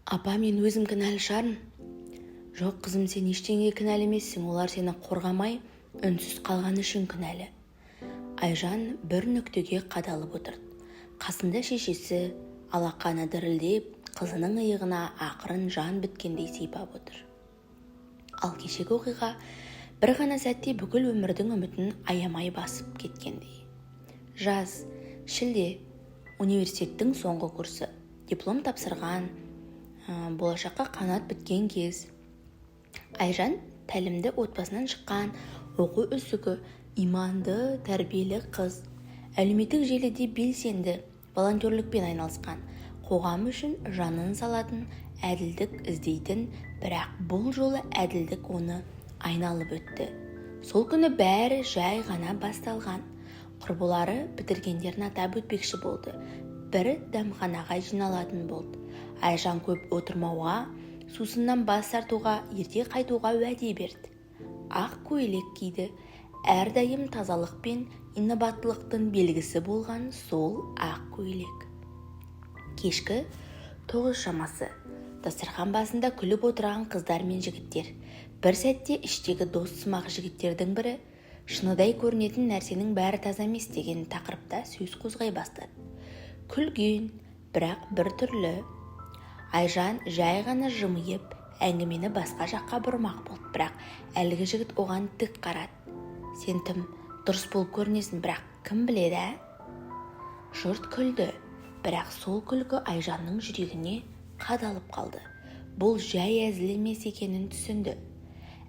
Апа, мен өзім кінәлі шығармын. Жоқ, қызым, сен ештеңеге кінәлі емессің. Олар сені қорғамай, үнсіз қалғаны үшін кінәлі. Айжан бір нүктеге қадалып отырды. Қасында шешесі алақаны дірілдеп, қызының иығына ақырын жан біткендей сипап отыр. Ал кешегі оқиға бір ғана сәтте бүкіл өмірдің үмітін аямай басып кеткендей. Жаз, шілде, университеттің соңғы курсы. Диплом тапсырған, болашаққа қанат біткен кез. Айжан тәлімді отбасынан шыққан, оқу үздігі, иманды, тәрбиелі қыз. Әлеуметтік желіде белсенді, волонтерлікпен айналысқан, қоғам үшін жанын салатын, әділдік іздейтін, бірақ бұл жолы әділдік оны айналып өтті. Сол күні бәрі жай ғана басталған. Құрбылары бітіргендерін атап өтпекші болды. Бір дәмханаға жиналатын болды. Айжан көп отырмауға, сусыннан бас тартуға, ерте қайтуға уәде берді. Ақ көйлек киді. Әрдайым тазалық пен инабаттылықтың белгісі болған сол ақ көйлек. Кешкі 9 шамасы. Дастархан басында күліп отырған қыздар мен жігіттер. Бір сәтте іштегі дос сымақ жігіттердің бірі шыныдай көрінетін нәрсенің бәрі таза емес деген тақырыпта сөз қозғай бастады. Күлген, бірақ бір түрлі. Айжан жай ғана жымиып, әңгімені басқа жаққа бұрмақ болды, бірақ әлгі жігіт оған тік қарады. Сен тым дұрыс болып көрінесің, бірақ кім біледі, ә? Жұрт күлді, бірақ сол күлкі Айжанның жүрегіне қадалып қалды. Бұл жай әзіл емес екенін түсінді.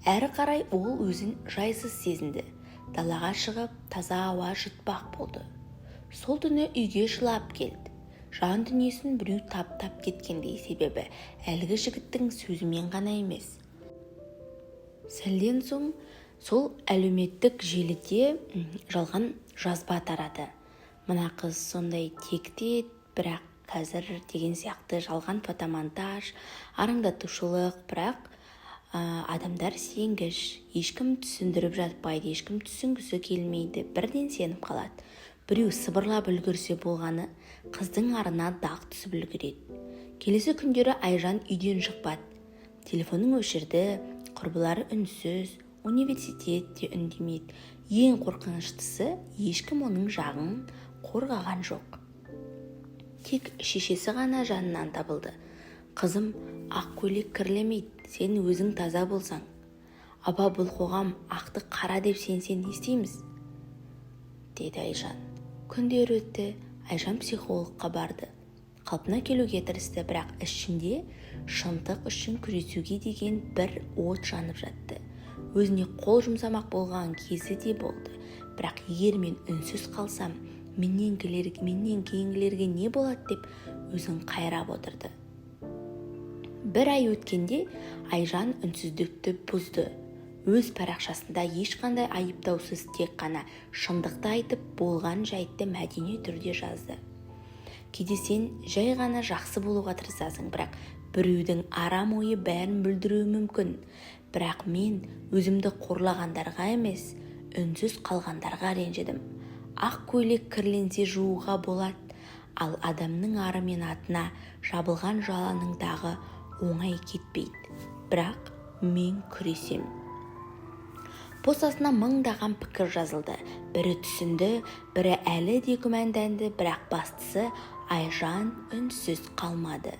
Әрі қарай ол өзін жайсыз сезінді. Далаға шығып, таза ауа жұтпақ болды. Сол түні үйге жылап келді. Жан дүниесін біреу таптап кеткендей, себебі әлгі жігіттің сөзімен ғана емес. Сәлден соң сол әлеуметтік желіде жалған жазба тарады. Мына қыз сондай текті еді, бірақ қазір деген сияқты жалған фотомонтаж, арандатушылық, бірақ адамдар сенгіш, ешкім түсіндіріп жатпайды, ешкім түсінгісі келмейді, бірден сеніп қалады. Біреу сыбырлап үлгерсе болғаны, қыздың арына дақ түсіп үлгереді. Келесі күндері Айжан үйден шықпады. Телефонын өшірді, құрбылары үнсіз, университет те үндемейді. Ең қорқыныштысы, ешкім оның жағын қорғаған жоқ. Тек шешесі ғана жанынан табылды. Қызым, ақ көйлек кірлемейді, сен өзің таза болсаң. Апа, бұл қоғам ақты қара деп сенсе не істейміз? Деді Айжан. Күндер өтті, Айжан психологқа барды. Қалпына келуге тырысты, бірақ ішінде шындық үшін күресуге деген бір от жанып жатты. Өзіне қол жұмсамақ болған кезі де болды. Бірақ егер мен үнсіз қалсам, менен кейінгілерге не болады деп өзін қайрап отырды. Бір ай өткенде Айжан үнсіздікті бұзды. Өз парақшасында ешқандай айыптаусыз, тек қана шындықты айтып, болған жайтты мәдени түрде жазды. Кейде сен жай ғана жақсы болуға тырысасың, бірақ біреудің арам ойы бәрін бүлдіруі мүмкін. Бірақ мен өзімді қорлағандарға емес, үнсіз қалғандарға ренжідім. Ақ көйлек кірленсе жууға болады, ал адамның ары мен атына жабылған жаланың дағы оңай кетпейді. Бірақ мен күресем. Пост астына мыңдаған пікір жазылды. Бірі түсінді, бірі әлі де күмәнданды, бірақ бастысы, Айжан үнсіз қалмады.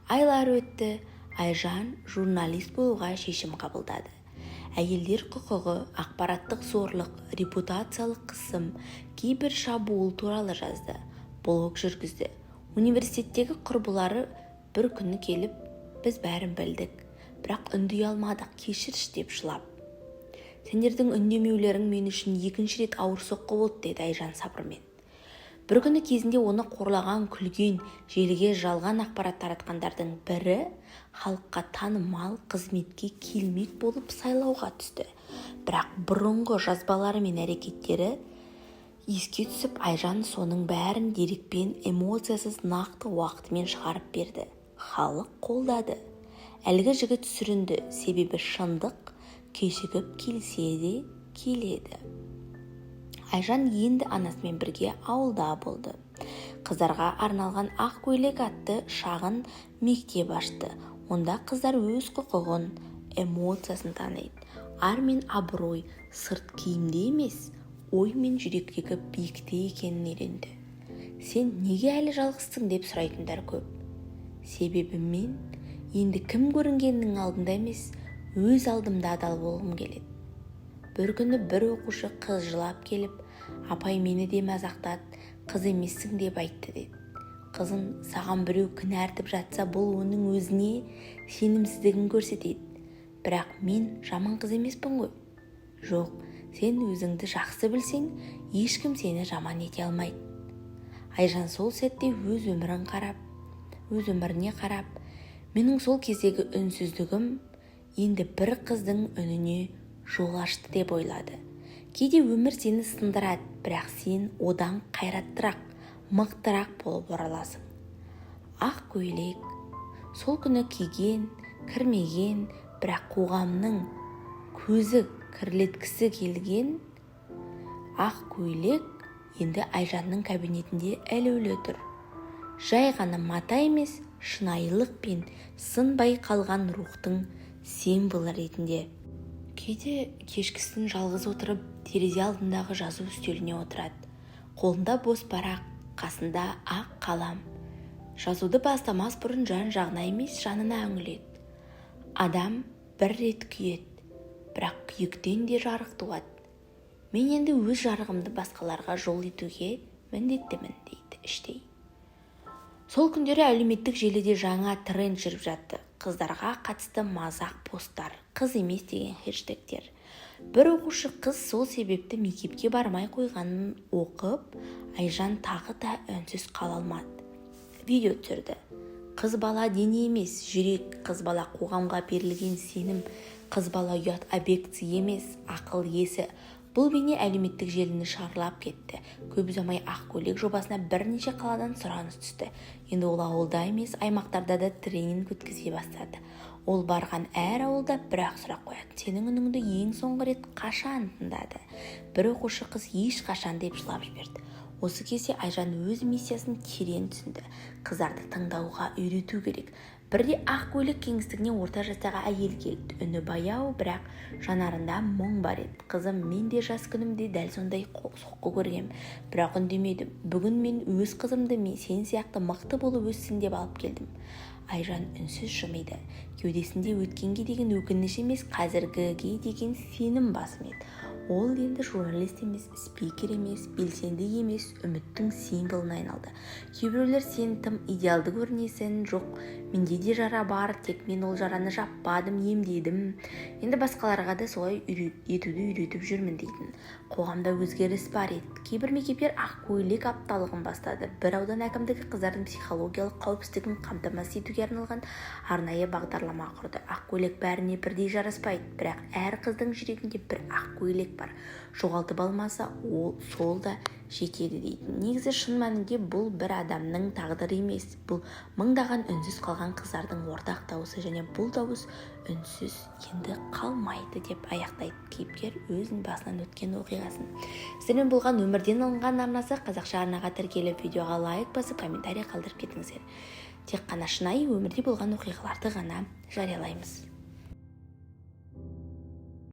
Айлар өтті, Айжан журналист болуға шешім қабылдады. Әйелдер құқығы, ақпараттық зорлық, репутациялық қысым, кибер шабуыл туралы жазды, блог жүргізді. Университеттегі құрбылары бір күні келіп, біз бәрін білдік, бірақ үндей алмадық, кешірші деп жылап. Сендердің үндемеулерің мен үшін екінші рет ауыр соққы болды, деді Айжан сабырмен. Бір күні кезінде оны қорлаған, күлген, желіге жалған ақпарат таратқандардың бірі халыққа танымал қызметке келмек болып сайлауға түсті. Бірақ бұрынғы жазбалары мен әрекеттері еске түсіп, Айжан соның бәрін дерекпен, эмоциясыз, нақты уақытымен шығарып берді. Халық қолдады. Әлгі жігіт сүрінді, себебі шындық кешігіп келсе де келеді. Айжан енді анасымен бірге ауылда болды. Қыздарға арналған ақ көйлек атты шағын Мектеп ашты. Онда қыздар өз құқығын, эмоциясын таниды. Ар мен абырой сырт киімде емес, ой мен жүректегі биікте екенін үйренді. «Сен неге әлі жалғызсың?» деп сұрайтындар көп. Себебі мен енді кім көрінгеннің алдында емес, өз алдымда адал болғым келеді. Бір күні бір оқушы қыз жылап келіп, «Апай, мені де мазақтады, қыз емессің деп айтты», – деді. Қызым, саған біреу кінә артып жатса, бұл оның өзіне сенімсіздігін көрсетеді. Бірақ мен жаман қыз емеспін ғой. Жоқ, сен өзіңді жақсы білсең, ешкім сені жаман ете алмайды. Айжан сол сәтте өз өміріне қарап, менің сол кездегі үнсіздігім енді бір қыздың үніне жол ашты деп ойлады. Кейде өмір сені сындырады, бірақ сен одан қайраттырақ, мықтырақ болып ораласың. Ақ көйлек сол күні киген, кірмеген, бірақ қоғамның көзі кірлеткісі келген ақ көйлек енді Айжанның кабинетінде ілулі тұр. Жай ғана мата емес, шынайылық пен сынбай қалған рухтың символы ретінде. Кейде кешкісін жалғыз отырып, терезе алдындағы жазу үстеліне отырады. Қолында бос парақ, қасында ақ қалам. Жазуды бастамас бұрын жан жағына емес, жанына үңіледі. Адам бір рет күйеді, бірақ күйіктен де жарық туады. Мен енді өз жарығымды басқаларға жол етуге міндеттімін, дейді іштей. Сол күндері әлеуметтік желіде жаңа тренд жүріп жатты: қыздарға қатысты мазақ посттар, «қыз емес» деген хештегтер. Бір оқушы қыз сол себепті мектепке бармай қойғанын оқып, Айжан тағы да үнсіз қала алмады. Видео түсірді. Қыз бала дене емес, жүрек. Қыз бала қоғамға берілген сенім. Қыз бала ұят объектісі емес, ақыл есі. Бұл бейне әлеуметтік желіні шарлап кетті. Көп ұзамай ақ көйлек жобасына бірнеше қаладан сұраныс түсті. Енді ол ауылда емес, аймақтарда да тренинг өткізе бастады. Ол барған әр ауылда бір-ақ сұрақ қояды: «Сенің үніңді ең соңғы рет қашан тыңдады?» Бір оқушы қыз «Ешқашан» деп жылап жіберді. Осы кезде Айжан өз миссиясын терең түсінді: қыздарды тыңдауға үйрету керек. Бірде ақ көйлек кеңістігіне орта жастағы әйел келді. Үні баяу, бірақ жанарында мұң бар еді. «Қызым, мен де жас күнімде дәл сондай соққы көргем, бірақ үндемедім. Бүгін мен өз қызымды сен сияқты мықты болып өссін деп алып келдім». Айжан үнсіз жымиды. Кеудесінде өткенге деген өкініш емес, қазіргіге деген сенім басым еді. Ол енді журналист емес, спикер емес, белсенді емес, үміттің символына айналды. Кейбіреулер: «Сен тым идеалды көрінесің». Жоқ, менде де жара бар, тек мен ол жараны жаппадым, емдедім. Енді басқаларға да солай етуді үйретіп жүрмін дейтін. Қоғамда өзгеріс бар еді. Кейбір мектептер ақ көйлек апталығын бастады. Бір аудан әкімдігі қыздардың психологиялық қауіпсіздігін қамтамасыз етуге арналған арнайы бағдарлама құрды. Ақ көйлек бәріне бірдей жараспайды, бірақ әр қыздың жүрегінде бір ақ көйлек бар. Жоғалтып алмаса, ол сол да жетеді дейтін. Негізі, шын мәнінде, бұл бір адамның тағдыры емес, бұл мыңдаған үнсіз қалған қыздардың ортақ дауысы. Және бұл дауыс үнсіз енді қалмайды, деп аяқтайды кейіпкер өзінің басынан өткен оқиғасын. Сіздермен болған Өмірден алынған арнасы. Қазақша арнаға тіркеліп, видеоға лайк басып, комментарий қалдырып кетіңіздер. Тек қана шынайы өмірде болған оқиғаларды ғана жариялаймыз.